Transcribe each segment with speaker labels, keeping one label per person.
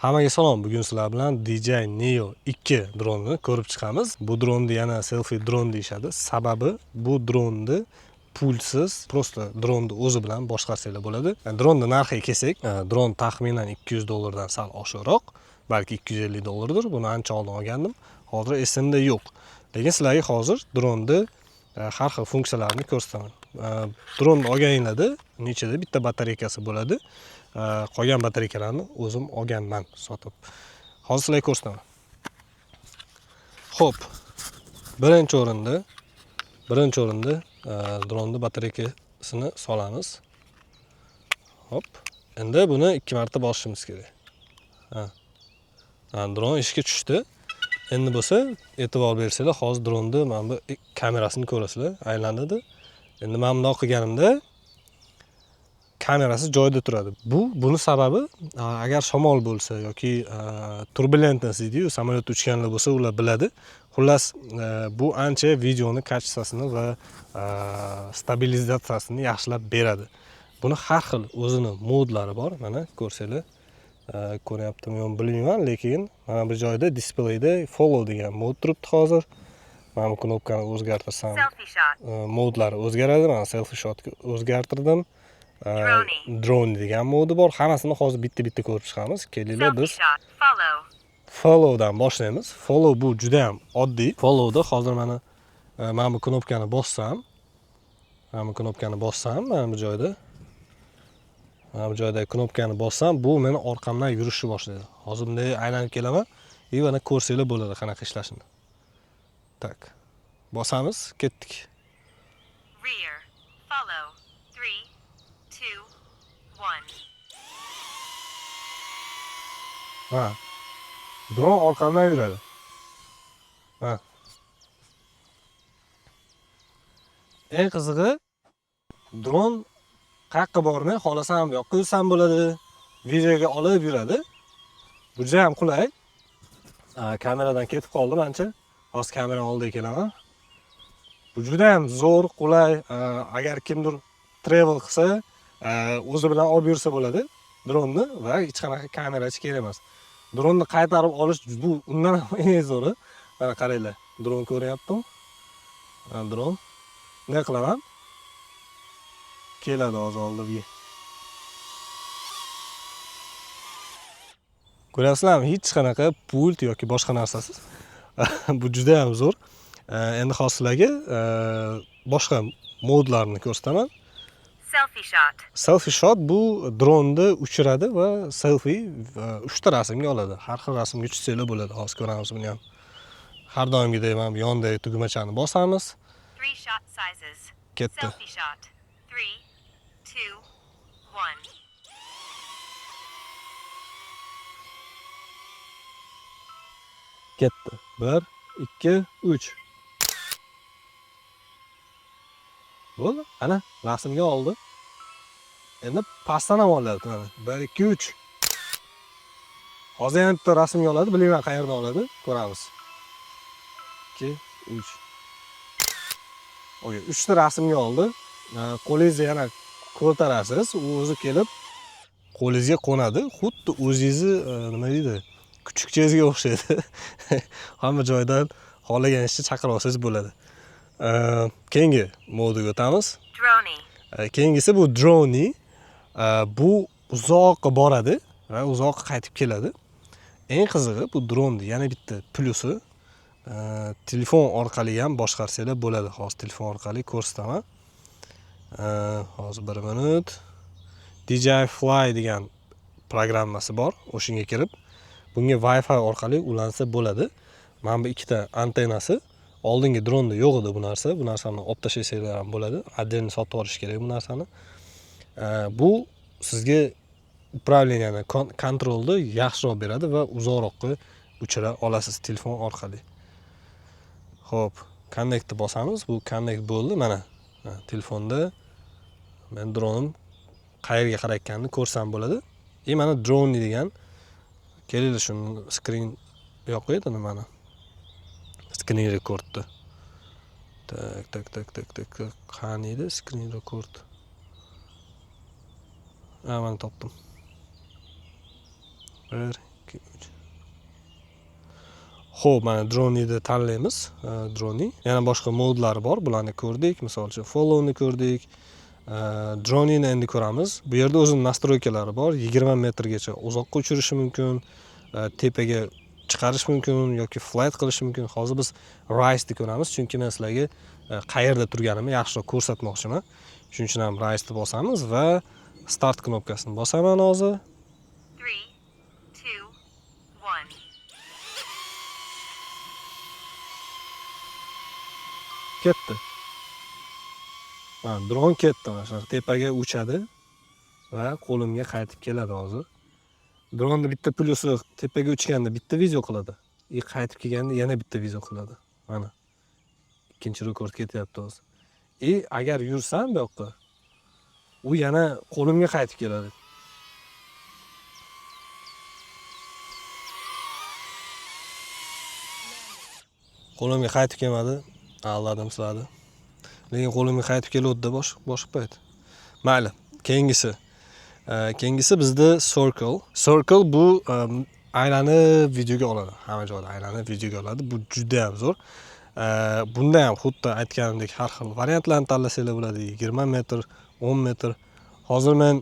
Speaker 1: Hammaga salom. Bugun sizlar bilan DJI Neo 2 dronni ko'rib chiqamiz. Bu dronni yana selfie dron deyishadi. Sababi bu dronni pulsiz, просто dronni o'zi bilan boshqarsanglar bo'ladi. Dronni narxiga kelsak, dron taxminan 200 dollardan sal oshiqroq, balki 250 dollardir. Buni ancha oldin olgandim. Hozir esimda yo'q. Lekin sizlarga hozir dronni har xil funksiyalarini ko'rsataman. Dronni olganinglarda nechida bitta batareykasi bo'ladi. Qolgan batareykalarni o'zim olganman sotib. Hozir sizlarga ko'rsataman. Xo'p, birinchi o'rinda dronni batareykasini solamiz. Hop. Endi buni 2 marta bosishimiz kerak. Ha. Ha, dron ishga tushdi. Endi bo'lsa, e'tibor bersanglar, hozir dronni mana bu kamerasini ko'rasizlar, aylanadi. Endi men bundoq qilganimda kamerasi joyida turadi. Buni sababi, agar shamol bo'lsa yoki turbulentность deydi-yu, samolyotda uchganlar bo'lsa, ular biladi. Xullas, bu ancha videoni kачествосini va stabilizatsiyasini yaxshilab beradi. Buni har xil o'zini modlari bor. Mana ko'rsanglar, ko'ryaptimi yo'qmi bilmayman, lekin mana bu joyda displeyda follow degan mod turibdi hozir. Mana bu knopkani o'zgartirsam, modlari o'zgaradi. Mana selfie shotga o'zgartirdim. Drone degan modi bor. Hammasini hozir bitta-bitta ko'rib chiqamiz. Kelinglar, biz followdan boshlaymiz. Follow bu juda ham oddiy. Followda hozir mana mana bu knopkani bossam, mana bu knopkani bossam, mana bu joyda, mana bu joyda knopkani bossam, bu meni orqamdan yurishni boshlaydi. Hozir bunday aylanib kelaman, и mana ko'rsanglar bo'ladi qanaqa ishlashini. Tak. Bosamiz, ketdik.
Speaker 2: Rear. Follow. 3, 2, 1.
Speaker 1: Ha. Dron orqamdan yuradi. Ha. Eng qizig'i, dron qayerqa bormay, xohlasam bu yoqqa yursam bo'ladi. Videoga olib yuradi. Bu juda ham qulay. Kameradan ketib qoldim ancha. Hozir kamera oldiga kelaman. Bu juda ham zo'r, qulay. Agar kimdir travel qilsa, o'zi bilan olib yursa bo'ladi dronni va hech qanaqa kamerachi kerak emas. Dronni qaytarib olish bu undan ham eng zo'ri. Mana qaranglar, dron ko'ryaptimi? Mana dron. Nima qilaman? Keladi hozir oldimga. Ko'ryapsizlarmi? Hech qanaqa pult yoki boshqa narsasiz. Bu juda ham zo'r. Endi hozir sizlarga boshqa modlarni ko'rsataman.
Speaker 2: Selfie shot.
Speaker 1: Selfie shot bu dronni uchiradi va selfie 3 ta rasmga oladi. Har xil rasmga tushsanglar bo'ladi. Hozir ko'ramiz buni ham. Har doimgidek mana bu yondagi tugmachani bosamiz.
Speaker 2: 3 shot sizes.
Speaker 1: Ketdi.
Speaker 2: Selfie shot. 3, 2, 1.
Speaker 1: Ketdi. 1, 2, 3. Bo'ldi. Ana rasmga oldi. Endi pastdan ham oladi mana. 1, 2, 3. Hozir yana bitta rasmga oladi, bilmayman qayerdan oladi, ko'ramiz. 2, 3. Okey, 3 ta rasmga oldi. Qo'lingizni yana ko'tarasiz, u o'zi kelib qo'lingizga qo'nadi. Xuddi o'zingizni, nima deydi, kuchukchangizga o'xshaydi. Hamma joydan xohlagan ishni chaqirib olsangiz bo'ladi. Keyingi modiga o'tamiz.
Speaker 2: Drone.
Speaker 1: Keyingisi bu drone. Bu uzoqqa boradi va uzoqqa qaytib keladi. Eng qizig'i bu dronni yana bitta plusi, telefon orqali ham boshqarsanglar bo'ladi. Hozir telefon orqali ko'rsataman. Hozir 1 minut. DJI Fly degan programmasi bor. O'shanga kirib, bunga Wi-Fi orqali ulansa bo'ladi. Mana bu ikkita antennasi oldingi dronda yo'q edi bu narsa. Bu narsani olib tashlasanglar ham bo'ladi. Отдельно sotib olish kerak bu narsani. Bu sizga управлениeni, kontrolni yaxshiroq beradi va uzoqroqqa uchira olasiz telefon orqali. Xo'p, connectni bosamiz. Bu connect bo'ldi mana. Ha, telefonda men dronim qayerga qarayotganini ko'rsam bo'ladi. И mana drone degan kelinglar, shuni screen yoqaydi nimani? Screen recordni. Tak, tak, tak, tak, tak, tak. Qani edi screen record? Ha, mana topdim. 1, 2, Xo'p, mana Drone'ni tanlaymiz. Drone'i. Yana boshqa modlari bor, bularni ko'rdik. Misol uchun followni ko'rdik. Drone'ni endi ko'ramiz. Bu yerda o'zini настройка lari bor. 20 metrgacha uzoqqa uchirishi mumkin, tepaga chiqarish mumkin yoki flight qilish mumkin. Hozir biz Rise'ni ko'ramiz, chunki men sizlarga qayerda turganimni yaxshiroq ko'rsatmoqchiman. Shuning uchun ham Rise'ni bosamiz va start knopkasini bosaman hozir.
Speaker 2: 3, 2, 1.
Speaker 1: Ketdi. Mana dron ketdi, mana shunaqa tepaga uchadi va qo'limga qaytib keladi hozir. Dronni bitta plyusi, tepaga uchganda bitta video qiladi. И qaytib kelganda yana bitta video qiladi. Mana ikkinchi rekord ketyapti hozir. И agar yursam bu yoqqa, u yana qo'limga qaytib keladi. Qo'limga qaytib kelmadi. Aldadim sizlarni. Lekin qo'limga qaytib keluvdi boshqa payt. Mayli, keyingisi. Keyingisi bizda Circle. Circle bu aylanib videoga oladi. Hamma joyda aylanib videoga oladi. Bu juda ham zo'r. Bunda ham xuddi aytganimdek har xil variantlarni tanlasanglar bo'ladi. 20 metr, 10 metr. Hozir men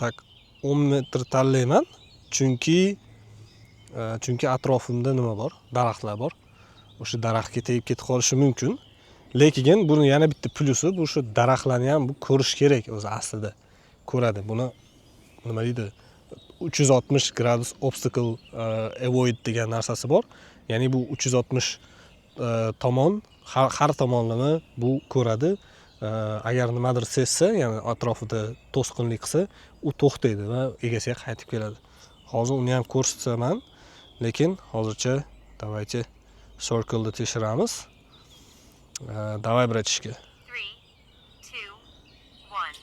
Speaker 1: так 10 metr tanlayman, chunki atrofimda nima bor? Daraxtlar bor. O'sha daraxtga tegib ketib qolishi mumkin. Lekin buni yana bitta plyusi, bu shu daraxtlarni ham bu ko'rish kerak o'zi aslida. Ko'radi. Buni nima deydi? 360 gradus obstacle avoid degan narsasi bor. Ya'ni bu 360 tomon, har tomonlama bu ko'radi. Agar nimadir sezsa, ya'ni atrofida to'sqinlik qilsa, u to'xtaydi va egasiga qaytib keladi. Hozir uni ham ko'rsataman, lekin hozircha давайте circle'ni tekshiramiz. Давай, братишка.
Speaker 2: 3, 2, 1.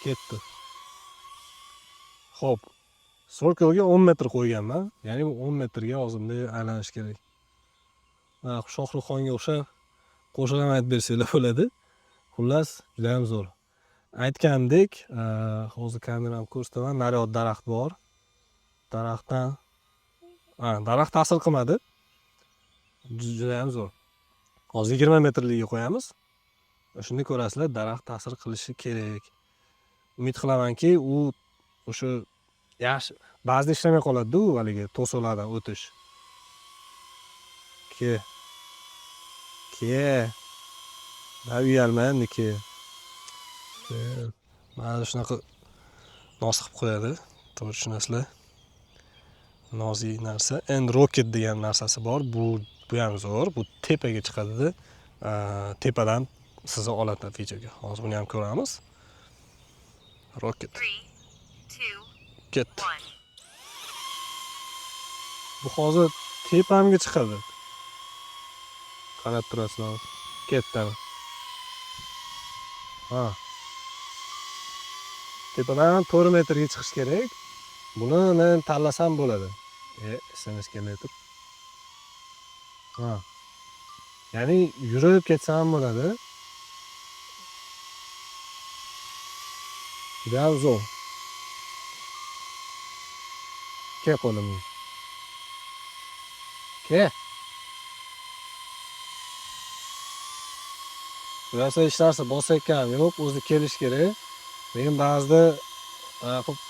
Speaker 1: Ketdi. Xo'p, circle'ga 10 metr qo'yganman. Ya'ni bu 10 metrga hozir bunday aylanish kerak. Mana Shohruxxonga o'xshab qo'shiq ham aytib bersanglar bo'ladi. Xullas, juda ham zo'r. Aytgandek, hozir kameramni ko'rsataman. Naryoqda daraxt bor. Daraxtdan, ha, daraxt ta'sir qilmadi. Juda ham zo'r. Hozir 20 metrligiga qo'yamiz. Shunda ko'rasizlar, daraxt ta'sir qilishi kerak. Umid qilamanki, u o'sha yaxshi, ba'zida ishlamay qoladi-da u haligi to'siqlardan o'tish. Ke. Ke. Da uyalma endi ke. Ke. Mana shunaqa noz qilib qo'yadi, to'g'ri tushunasizlar. Nozik narsa. Endi rocket degan narsasi bor. Bu ham zo'r. Bu tepaga chiqadi-da. Tepadan sizni oladi videoga. Hozir buni ham ko'ramiz. Rocket.
Speaker 2: 3, 2,
Speaker 1: Ketdi.
Speaker 2: 1.
Speaker 1: Bu hozir tepamga chiqadi. Qarab turasizlar. Ketdi. Ha. Tepadan 4 metrga chiqish kerak. Buni men tanlasam bo'ladi. SMS kelmay turib. Ha. Ya'ni yurib ketsam ham bo'ladi. Juda ham zo'r. Ke qo'limga. Ke. Bu narsa hech narsa bosayotganim yo'q, o'zi kelish kerak. Lekin ba'zida qilib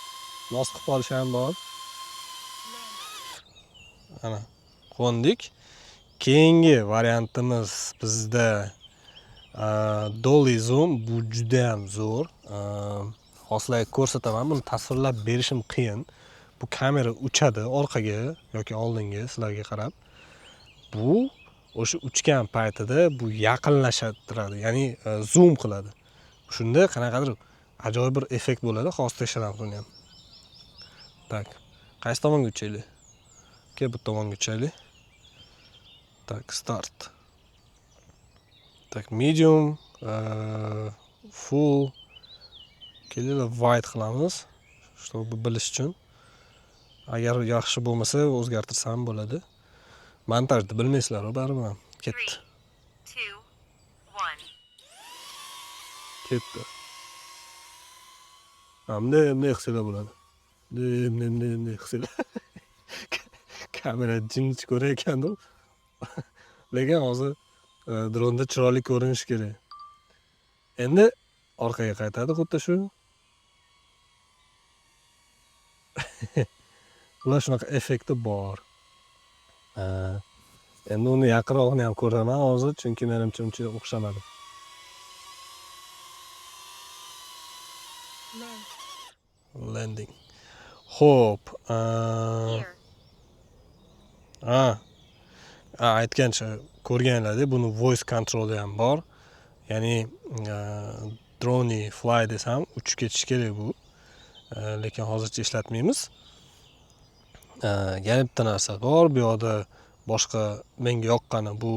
Speaker 1: nos qilib qolish ham bor. Ana, qo'ndik. Keyingi variantimiz bizda Dolly Zoom. Bu juda ham zo'r. Hozir sizlarga ko'rsataman, buni tasvirlab berishim qiyin. Bu kamera uchadi orqaga yoki oldinga sizlarga qarab. Bu o'sha uchgan paytida bu yaqinlashtiradi, ya'ni zoom qiladi. Shunda qanaqadir ajoyib bir effekt bo'ladi. Hozir tekshiramiz uni ham. Так, qaysi tomonga uchaylik? Kel, bu tomonga uchaylik. Так, start. Так, medium, full, kelinglar wide qilamiz, чтобы bilish uchun. Agar yaxshi bo'lmasa o'zgartirsam bo'ladi. Montajni bilmaysizlar, baribir ham. Ketdi.
Speaker 2: 3, 2, 1.
Speaker 1: Ketdi. Ha, bunday, bunday qilsanglar bo'ladi. Bunday, bunday, bunday, bunday qilsanglar. Kamera jinich ko'rayotgandim. Lekin hozir dronda chiroyli ko'rinishi kerak. Endi orqaga qaytadi xuddi shu. Ular shunaqa effekti bor. Endi uni yaqinrog'ini ham ko'raman hozir, chunki menimcha uncha o'xshamadi. Landing. Xo'p, aytgancha ko'rganlarda buni voice control'i ham bor. Ya'ni drone fly desam uchib ketishi kerak bu. Lekin hozircha ishlatmaymiz. Yana bitta narsa bor. Bu yoqda boshqa menga yoqqani bu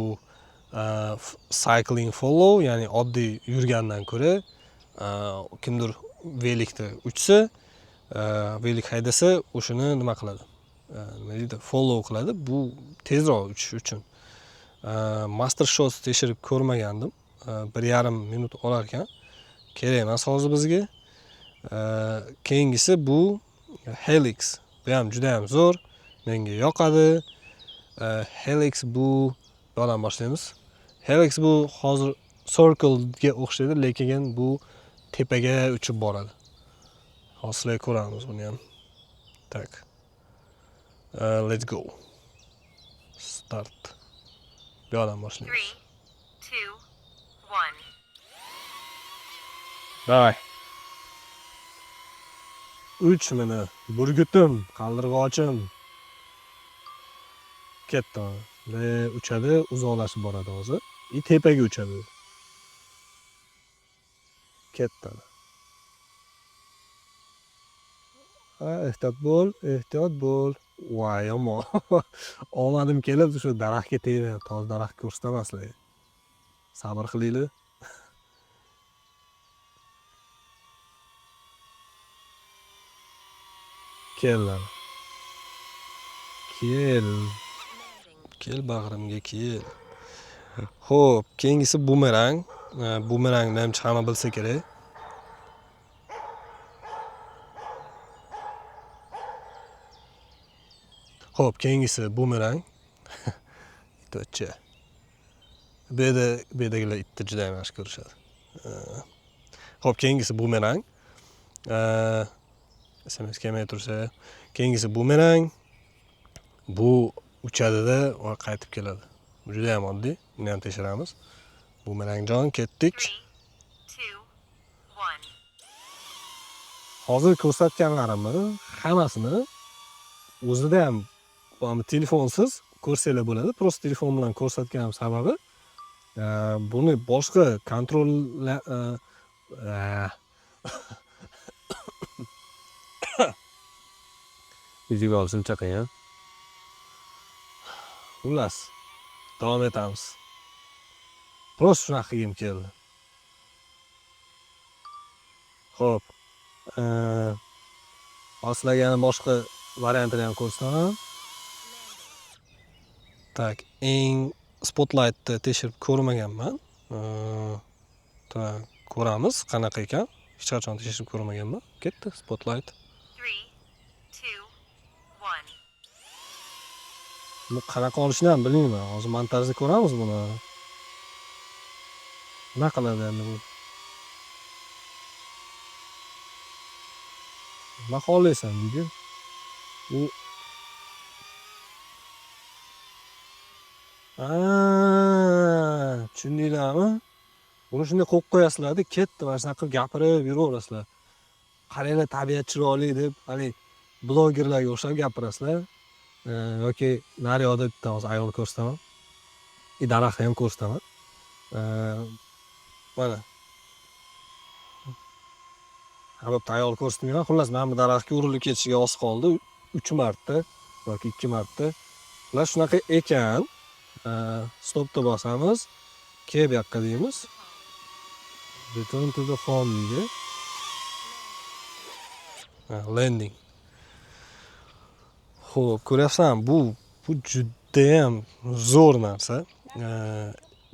Speaker 1: cycling follow, ya'ni oddiy yurgandan ko'ra kimdir velikda uchsa, velik haydasa, o'shani nima qiladi? Nima deydi? Follow qiladi. Bu tezroq uchish uchun. Master shots tekshirib ko'rmagandim. 1,5 minut olar ekan. Kerak emas hozir bizga. Keyingisi bu Helix. Bu ham juda ham zo'r. Menga yoqadi. Helix bu yoqdan boshlaymiz. Helix bu hozir Circle ga o'xshaydi, lekin bu tepaga uchib boradi. Hozir sizlarga ko'ramiz buni ham. Tak. Let's go. Start. Bu yoqdan boshlaymiz.
Speaker 2: 3, 2, 1.
Speaker 1: Давай. 3 meni burgutim, qaldirg'ochim. Ketdi. Va uchadi, uzoqlashib boradi hozir. I tepaga uchadi. Ketdi. Ha, ehtiyot bo'l, ehtiyot bo'l. Voy, yomon. Omadim kelib shu daraxtga tegmayapti. Hozir daraxt ko'rsataman sizlarga. Sabr qilinglar. Kel. Kel. Kel bag'rimga kel. Xo'p, keyingisi bumerang. Bumerang menimcha hamma bilsa kerak. Xo'p, keyingisi bumerang. Itocha. Bu yerda, bu yerdagilar itni juda ham yaxshi ko'rishadi. Xo'p, keyingisi bumerang. SMS kelmay tursa, keyingisi bumerang. Bu uchadida va qaytib keladi. Bu juda ham oddiy. Buni ham tekshiramiz. Bumerangjon, ketdik.
Speaker 2: 3, 2, 1.
Speaker 1: Hozir ko'rsatganlarimni hammasini o'zida ham mana telefonsiz ko'rsanglar bo'ladi. Prosta telefon bilan ko'rsatganim sababi, buni boshqa kontrol,
Speaker 3: Videoga olish uncha qiyin.
Speaker 1: Xullas, davom etamiz. Prosta shunaqa qilgim keldi. Xo'p, hozir sizlarga yana boshqa variantini ham ko'rsataman. Tak, eng spotlightni tekshirib ko'rmaganman. Tak, ko'ramiz qanaqa ekan. Hech qachon tekshirib ko'rmaganman. Ketdi spotlight.
Speaker 2: 3, 2, 1.
Speaker 1: Buni qanaqa olishini ham bilmayman. Hozir montajda ko'ramiz buni. Nima qiladi endi bu? Nima xohlaysan deydi. U tushundinglarmi? Buni shunday qo'yib qo'yasizlar-da, ketdi, mana shunaqa qilib gapirib yuraverasizlar. Qaranglar, tabiat chiroyli deb, hali blogerlarga o'xshab gapirasizlar. Yoki nari yoqda bitta hozir ayol ko'rsataman. Daraxtni ham ko'rsataman. Mana. Ha, bo'pti, ayol ko'rsatmayman. Xullas, mana bu daraxtga urilib ketishiga oz qoldi. 3 marta yoki 2 marta. Xullas, shunaqa ekan. Stopni bosamiz. Kel bu yoqqa deymiz. Return to the home deydi. Ha, landing. Xo'p, ko'ryapsan, bu juda ham zo'r narsa.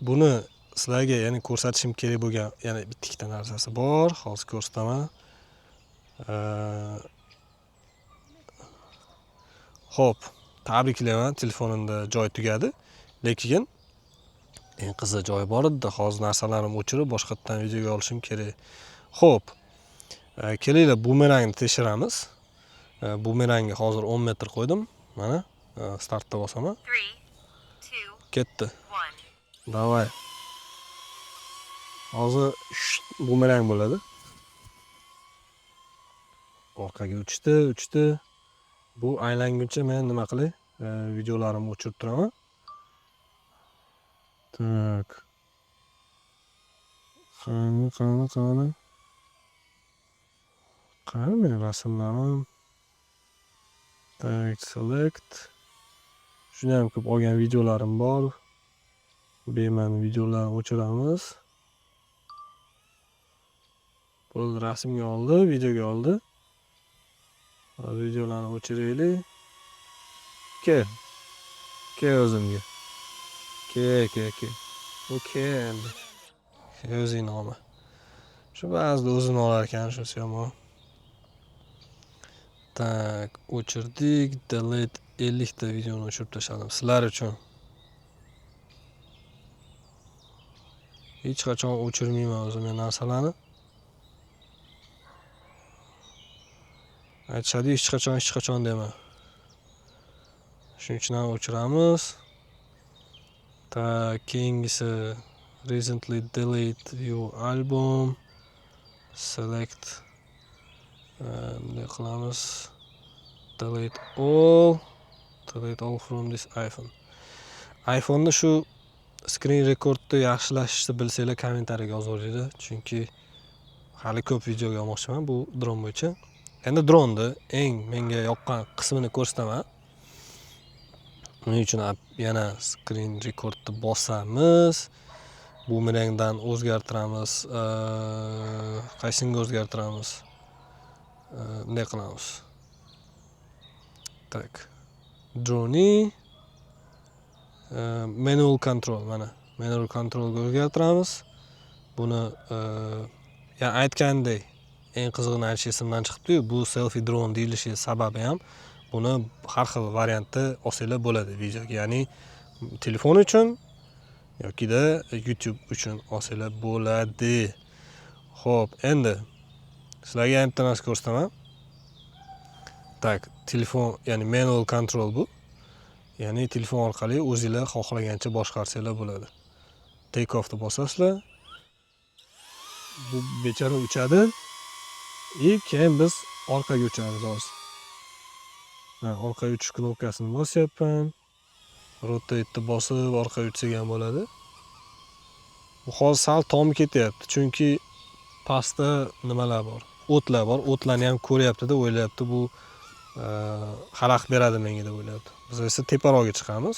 Speaker 1: Buni sizlarga ya'ni ko'rsatishim kerak bo'lgan yana bitta ikkita narsasi bor. Hozir ko'rsataman. Xo'p, Tabriklayman, telefonimda joy tugadi. Lekin eng qiziq joyi bor edi. Hozir narsalarimni o'chirib, boshqatdan videoga olishim kerak. Xo'p, kelinglar bumerangni tekshiramiz. Bumerangga hozir 10 metr qo'ydim. Mana, startda bosaman.
Speaker 2: 3, 2,
Speaker 1: Ketdi.
Speaker 2: 1.
Speaker 1: Давай. Hozir bumerang bo'ladi. Orqaga uchdi, uchdi. Bu aylanguncha men nima qilay? Videolarimni o'chirib turaman. Так. Qani, qani, qani. Qani meni rasmlarim? Так, select. Shuni ham ko'p olgan videolarim bor. Bema'ni videolarni o'chiramiz. Bo'ldi, rasmga oldi, videoga oldi. Hozir videolarni o'chiraylik. Kel. Kel o'zimga. Kel, kel, kel. Bu kel endi. O'zingni olma. Shu ba'zida o'zini olar ekan, shu yomon. Так, o'chirdik. Delete 50 ta videoni o'chirib tashladim sizlar uchun. Hech qachon o'chirmayman o'zim men narsalarni. Aytishadi, hech qachon, hech qachon dema. Shuning uchun ham o'chiramiz. Так, keyingisi recently delete view album, select, bunday qilamiz. Delete all, delete all from this iPhone. iPhone'da shu screen recordni yaxshilashni bilsanglar kommentariyaga yozib yuboringlar, chunki hali ko'p videoga olmoqchiman bu dron bo'yicha. Endi dronni eng menga yoqqan qismini ko'rsataman. Uning uchun yana screen recordni bosamiz. Bumerangdan o'zgartiramiz. Qaysinga o'zgartiramiz? Bunday qilamiz. Так. Drone manual control, mana manual controlga o'zgartiramiz. Buni ya'ni aytgandek, eng qizig'ini aytish esimdan chiqibdi-yu, bu selfie drone deyilishi sababi ham buni har xil variantda olsanglar bo'ladi videoga, ya'ni telefon uchun yokida YouTube uchun olsanglar bo'ladi. Xo'p, endi sizlarga ham bitta narsa ko'rsataman. Tak, telefon, ya'ni manual control bu. Ya'ni telefon orqali o'zinglar xohlagancha boshqarsanglar bo'ladi. Take offni bosasizlar. Bu bechora uchadi. И keyin biz orqaga uchamiz hozir. Ha, orqaga uchish knopkasini bosyapman. Rotate'ni bosib orqaga uchsak ham bo'ladi. Bu hozir sal tom ketyapti, chunki pastda nimalar bor? O'tlar bor. O'tlarni ham ko'ryapti deb o'ylayapti, bu xalaqit beradi menga deb o'ylayapti. Biz esa teparoqga chiqamiz.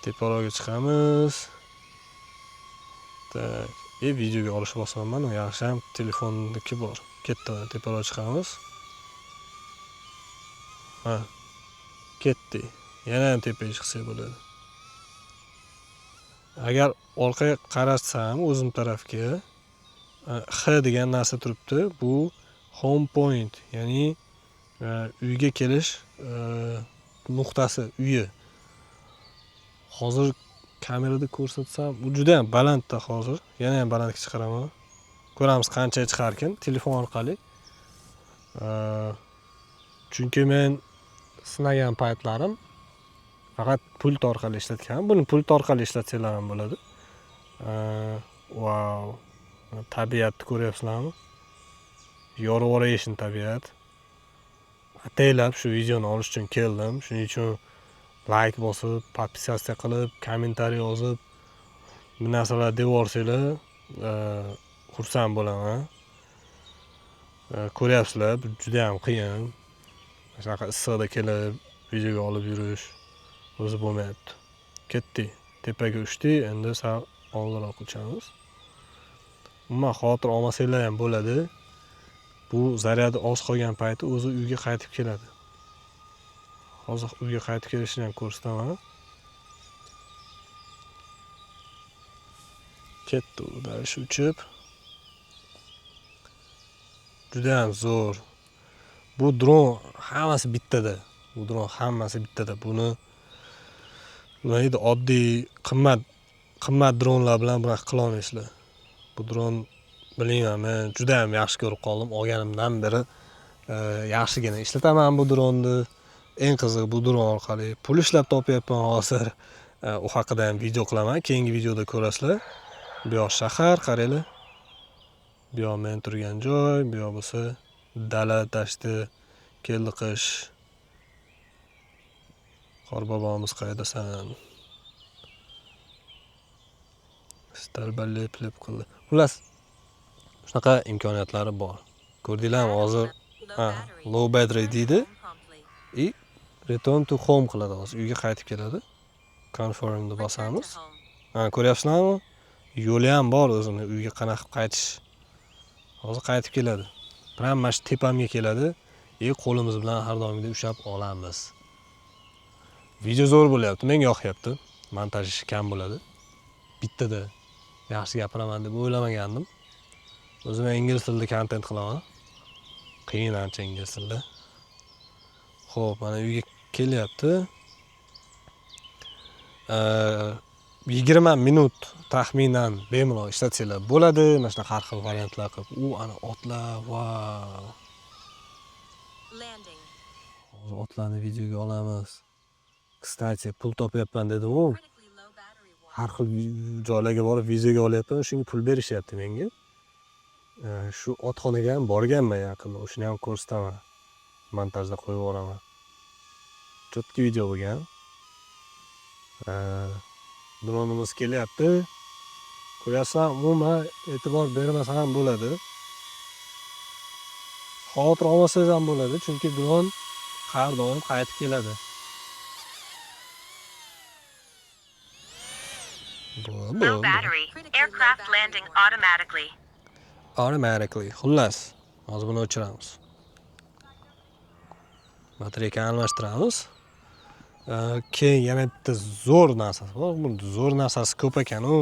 Speaker 1: Teparoqga chiqamiz. Tak, videoga olish bosaman, yaxshi ham telefonniki bor. Ketdi, mana teparoqga chiqamiz. Ha. Ketdi. Yana ham tepaga chiqsak bo'ladi. Agar orqaga qarasam o'zim tarafga, H degan narsa turibdi. Bu home point, ya'ni uyga kelish nuqtasi, uyi. Hozir kamerada ko'rsatsam, bu juda ham balandda hozir. Yana ham balandga chiqaraman. Ko'ramiz qancha chiqarkin telefon orqali. Chunki men sinagan paytlarim faqat pult orqali ishlatganman. Buni pult orqali ishlatsanglar ham bo'ladi. Vau. Tabiatni ko'ryapsizlarmi? Yorug' tabiat. Ataylab shu videoni olish uchun keldim. Shuning uchun like bosib, podpisatsiya qilib, kommentariy yozib, bu narsalar deb yuborsanglar, xursand bo'laman. Ko'ryapsizlar, bu juda ham qiyin. Shunaqa issiqda kelib videoga olib yurish o'zi bo'lmayapti. Ketdik, tepaga uchdik, endi sal oldinroq uchamiz. Umuman xavotir olmasanglar ham bo'ladi. Bu zaryadi oz qolgan payti o'zi uyga qaytib keladi. Hozir uyga qaytib kelishini ham ko'rsataman. Ketdi u dalish uchib. Juda ham zo'r. Bu dron hammasi bittada. Bu dron hammasi bittada. Buni nima deydi, oddiy qimmat dronlar bilan bunaqa qila olmaysizlar. Bu dron bilmayman, men juda ham yaxshi ko'rib qoldim. Olganimdan beri yaxshigina ishlataman bu dronni. Eng qizig'i bu dron orqali pul ishlab topyapman hozir. U haqida ham video qilaman, keyingi videoda ko'rasizlar. Bu yoq shahar, qaranglar. Bu yoq men turgan joy, bu yoq bo'lsa dala, dashti, keldi qish. Qorbobomiz qayerdasan? Stalba lep-lep qildi. Xullas, shunaqa imkoniyatlari bor. Ko'rdinglarmi hozir? Ha, low battery deydi. I return to home qiladi hozir. Uyga qaytib keladi. Confirm deb bosamiz. Ha, ko'ryapsizlarmi? Yo'li ham bor o'zini uyga qanaqa qilib qaytish. Hozir qaytib keladi. Prям mana shu tepamga keladi. Qo'limiz bilan har doimgidek ushlab olamiz. Video zo'r bo'lyapti, menga yoqyapti. Montaj ishi kam bo'ladi. Bittada yaxshi gapiraman deb o'ylamagandim. O'zim ingliz tilida kontent qilaman. Qiyin ancha ingliz tilida. Xo'p, mana uyga kelyapti. 20 minut taxminan bemalol ishlatsanglar bo'ladi. Mana shunaqa har xil variantlar qilib. U ana otlar, vau.
Speaker 2: Landing.
Speaker 1: Hozir otlarni videoga olamiz. Kstati, pul topyapman dedim-u. Har xil joylarga borib videoga olyapman, shunga pul berishyapti menga. Shu otxonaga ham borganman yaqinda, o'shani ham ko'rsataman. Montajda qo'yib yuboraman. Cho'tki video bo'lgan. Dronimiz kelyapti. Ko'ryapsizlar, umuman e'tibor bermasa ham bo'ladi. Xavotir olmasangiz ham bo'ladi, chunki dron har doim qaytib keladi.
Speaker 2: Low battery. Aircraft landing automatically.
Speaker 1: Automatically. Xullas, hozir buni o'chiramiz. Batareykani almashtiramiz. Keyin yana bitta zo'r narsasi bor. Buni zo'r narsasi ko'p ekan-u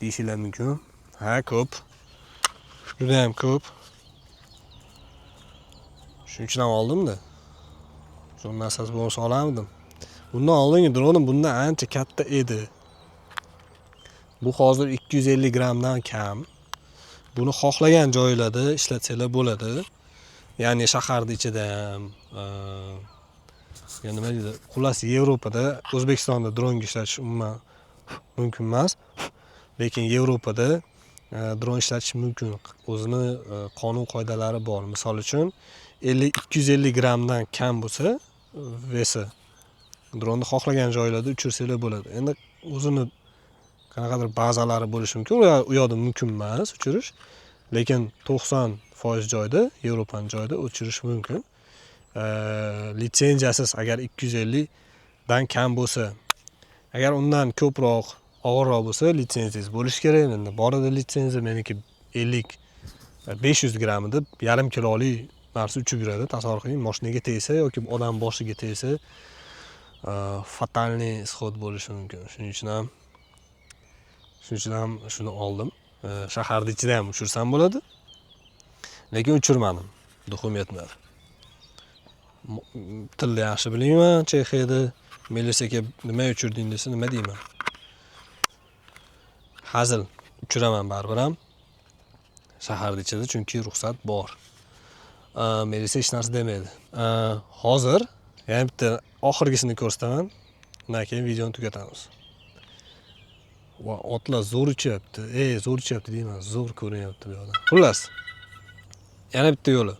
Speaker 1: deyishinglar mumkin. Ha, ko'p. Juda ham ko'p. Shuning uchun ham oldim-da. Zo'r narsasi bo'lmasa olarmidim. Bundan oldingi dronim bundan ancha katta edi. Bu hozir 250 grammdan kam. Buni xohlagan joylarda ishlatsanglar bo'ladi. Ya'ni shaharning ichida ham, ya nima deydi? Xullas, Yevropada, O'zbekistonda dronga ishlatish umuman mumkin emas. Lekin Yevropada dron ishlatish mumkin. O'zini qonun qoidalari bor. Misol uchun, 250 grammdan kam bo'lsa vesi, dronni xohlagan joylarda uchirsanglar bo'ladi. Endi o'zini qanaqadir bazalari bo'lishi mumkin, u yoqda mumkin emas uchirish, lekin 90% joyda, Yevropaning joyida uchirish mumkin. Litsenziyasiz agar 250 dan kam bo'lsa, agar undan ko'proq, og'irroq bo'lsa, litsenziyangiz bo'lishi kerak. Endi bor edi litsenziya, meniki 500 gramm edi, yarim kilolik narsa uchib yuradi. Tasavvur qiling, mashinaga tegsa yoki odam boshiga tegsa, fatalniy ishod bo'lishi mumkin. Shuning uchun ham shuni oldim. Shaharning ichida ham uchirsam bo'ladi. Lekin uchirmadim. Duxum yetmadi. Tilni yaxshi bilmayman, Chexiyada militsiya kelib nima uchirding desa nima deyman? Hazil, uchiraman baribir ham. Shaharning ichida, chunki ruxsat bor. Militsiya hech narsa demaydi. Hozir yana bitta oxirgisini ko'rsataman. Undan keyin videoni tugatamiz. Va otlar zo'r uchyapti. Zo'r uchyapti deyman, zo'r ko'rinyapti bu yoqdan. Xullas, yana bitta yo'li.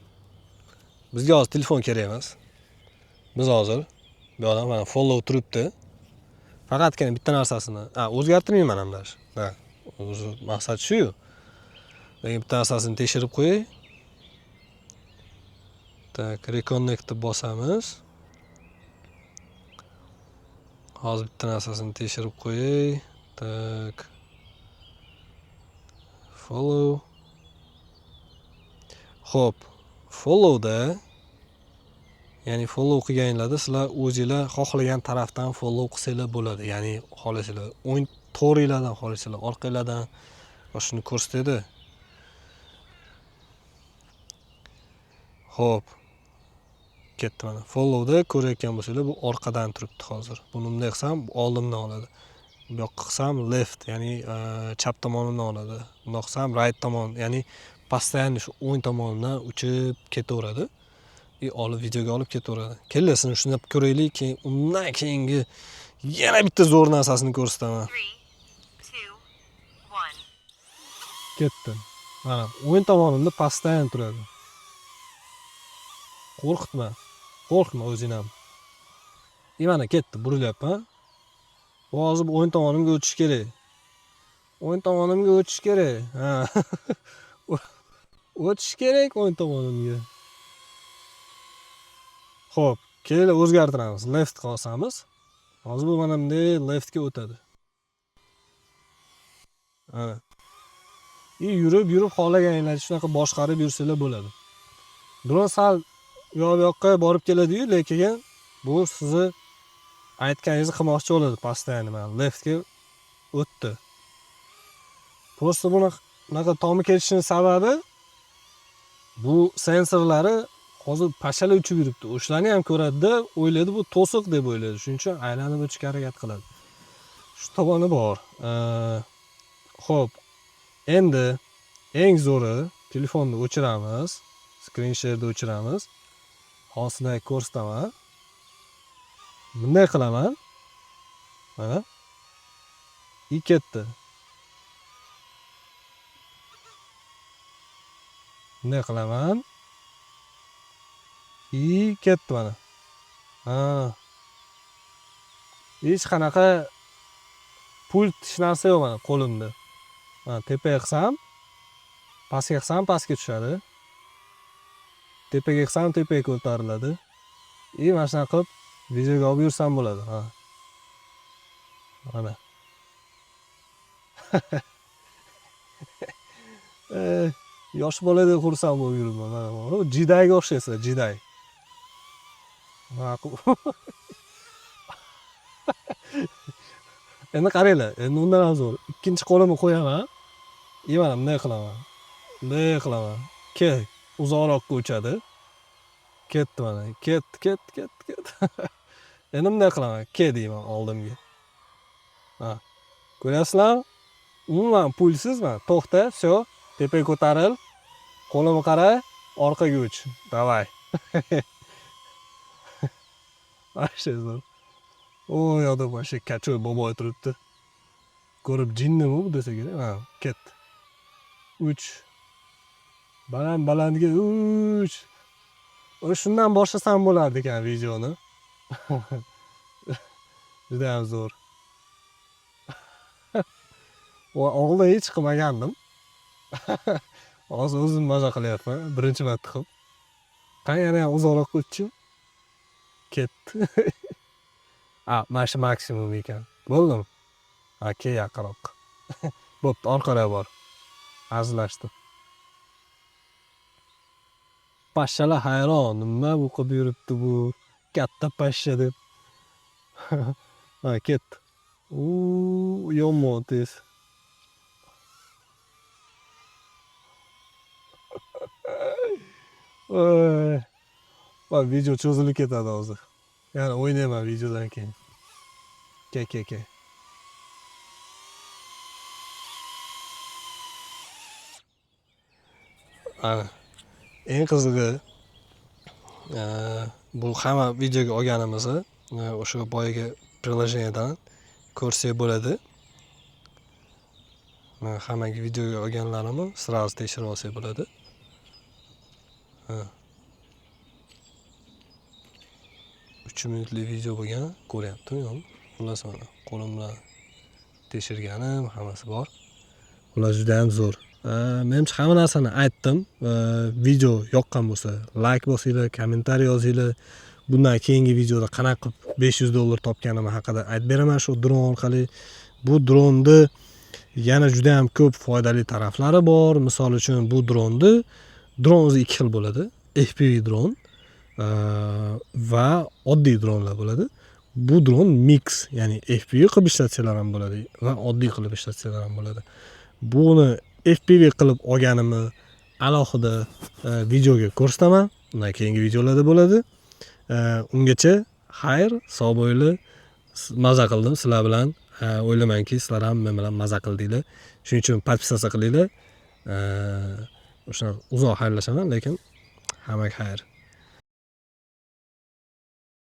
Speaker 1: Bizga hozir telefon kerak emas. Biz hozir bu yoqdan mana follow turibdi. Faqatgina bitta narsasini, o'zgartirmayman ham даже. Ha, o'zi maqsad shu-yu. Lekin bitta narsasini tekshirib qo'yay. Tak, reconnect deb bosamiz. Hozir bitta narsasini tekshirib qo'yay. Tak. Follow. Xo'p, followda, ya'ni follow qilganinglarda sizlar o'zinglar xohlagan tarafdan follow qilsanglar bo'ladi. Ya'ni xohlasanglar o'ng to'ringlardan, xohlasanglar orqanglardan va shuni ko'rsatadi. Xo'p. Ketdi mana. Followda ko'rayotgan bo'lsanglar, bu orqadan turibdi hozir. Buni bunday qilsam, oldimdan oladi. Bu yoqqa qilsam left, ya'ni chap tomonimdan oladi. Bundoq qilsam right tomon, ya'ni постоянно shu o'ng tomonimdan uchib ketaveradi. И olib videoga olib ketaveradi. Kellasini shuni ko'raylik, keyin undan keyingi yana bitta zo'r narsasini ko'rsataman.
Speaker 2: 3, 2, 1.
Speaker 1: Ketdi. Mana o'ng tomonimda постоянно turadi. Qo'rqitma. Qo'rqma o'zing ham. И mana ketdi, burilyapman. Bu hozir o'ng tomonimga o'tish kerak. O'ng tomonimga o'tish kerak. Ha. O'tish kerak o'ng tomonimga. Xo'p, kelinglar o'zgartiramiz. Left qilamiz. Hozir bu mana bunday leftga o'tadi. Ana. И yurib yurib xohlaganinglarcha shunaqa boshqarib yursanglar bo'ladi. Dron sal u yoq bu yoqqa borib keladi-yu, lekin bu sizni aytganingizni qilmoqchi bo'ladi постоянно. Mana leftga o'tdi. Просто buni bunaqa tomi ketishini sababi bu sensorlari hozir pashshalar uchib yuribdi. O'shalarni ham ko'radida, o'ylaydi bu to'siq deb o'ylaydi. Shuning uchun aylanib o'tishga harakat qiladi. Shu tomoni bor. Xo'p, endi eng zo'ri telefonni o'chiramiz, screen share'ni o'chiramiz. Hozir sizlarga ko'rsataman. Bunday qilaman. Mana. И ketdi. Bunday qilaman. И ketdi mana. Ha. Hech qanaqa pult hech narsa yo'q mana qo'limda. Mana tepaga qilsam, pastga qilsam pastga tushadi. Tepaga qilsam tepaga ko'tariladi. И mana shunaqa qilib videoga olib yursam bo'ladi. Ha. Mana. Yosh boladek xursand bo'lib yuribman. Mana bu Jedayga o'xshaysizlar, Jeday. Mana endi qaranglar, endi undan ham zo'r. Ikkinchi qo'limni qo'yaman. И mana bunday qilaman. Bunday qilaman. Ke, uzoqroqqa uchadi. Ketdi mana. Ketdi, ketdi, ketdi, ketdi. Endi bunday qilaman. Ke deyman oldimga. Ha. Ko'ryapsizlarmi? Umuman pulsiz mana. To'xta, vsyo, tepaga ko'taril. Qo'limni qara, orqaga uch. Davay. Вообще zo'r. O yoqda вообще kachoy boboy turibdi. Ko'rib jinnimi bu desa kerak. Ha, ketdi. 3. Baland balandga 3. O'sha shundan boshlasam bo'lardi ekan videoni. Juda ham zo'r. Va oldin hech qilmagandim. Hozir o'zim maza qilyapman, birinchi marta qilib. Qani yana ham uzoqroq uchim. Ketdi. A, mana shu maksimum ekan. Bo'ldimi? Ha, ke yaqinroq. Bo'pti, orqaroq bor. Hazillashdim. Pashshalar hayron, nima bu qilib yuribdi bu katta pashsha deb. Ha, ketdi. U yomon tez. Oy. Bak video cho'zilib ketadi hozir. Ya'ni o'ynayman videodan keyin. Ke, ke, ke. Ana. Eng qizig'i, bu hamma videoga olganimizni o'sha boyagi приложениеdan ko'rsak bo'ladi. Mana hammaga videoga olganlarimni сразу tekshirib olsak bo'ladi. Ha. 3 minutlik video bo'lgan, ko'ryaptimi yo'qmi? Xullas mana qo'lim bilan tekshirganim hammasi bor. Xullas juda ham zo'r. Menimcha hamma narsani aytdim. Video yoqqan bo'lsa, like bosinglar, kommentariy yozinglar. Bundan keyingi videoda qanaqa qilib $500 topganim haqida aytib beraman shu dron orqali. Bu dronni yana juda ham ko'p foydali taraflari bor. Misol uchun bu dron o'zi ikki xil bo'ladi. FPV dron va oddiy dronlar bo'ladi. Bu dron mix, ya'ni FPV qilib ishlatsalar ham bo'ladi va oddiy qilib ishlatsalar ham bo'ladi. Buni FPV qilib olganimni alohida videoga ko'rsataman. Undan keyingi videolarda bo'ladi. Ungacha xayr, sog' bo'linglar. Maza qildim sizlar bilan. O'ylaymanki, sizlar ham men bilan maza qildinglar. Shuning uchun подписаться qilinglar. O'sha uzoq xayrlashaman, lekin hammaga xayr.